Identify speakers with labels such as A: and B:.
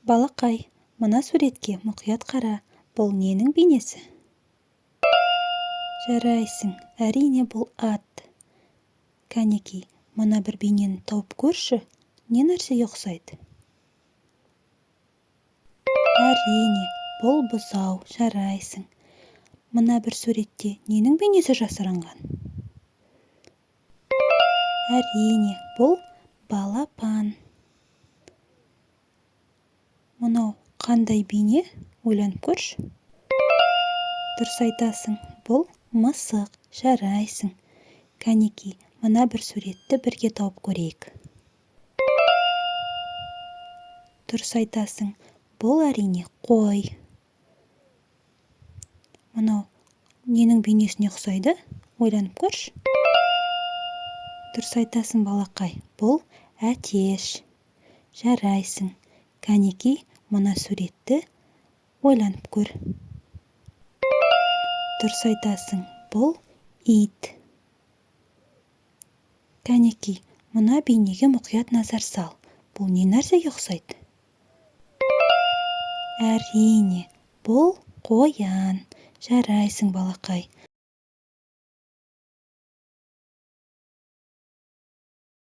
A: Балақай, мына суретке мұқият қара, бұл ненің бейнесі? Жарайсың, әрине, бұл ат. Кәнекей, мына бір бейнені тауып көрші, не нәрсеге ұқсайды? Әрине, бұл бұзау. Жарайсың. Мына бір суретте ненің бейнесі жасырынған? Әрине, бұл балапан. Мынау қандай бейне, ойланып көрші. Дұрыс айтасың, бұл мысық. Жарайсың. Кәнекей, мына бір суретті бірге тауып көрейік. Дұрыс айтасың, бұл, әрине, қой. Мынау ненің бейнесіне ұқсайды, ойланып көрші. Дұрыс айтасың, балақай, бұл әтеш. Жарайсың. Кәнекей, мына суретті ойланып көр. Дұрыс айтасың, бұл ит. Кәнекей, мына бейнеге мұқият назар сал, бұл не нәрсеге ұқсайды? Әрине, бұл қоян. Жарайсың, балақай.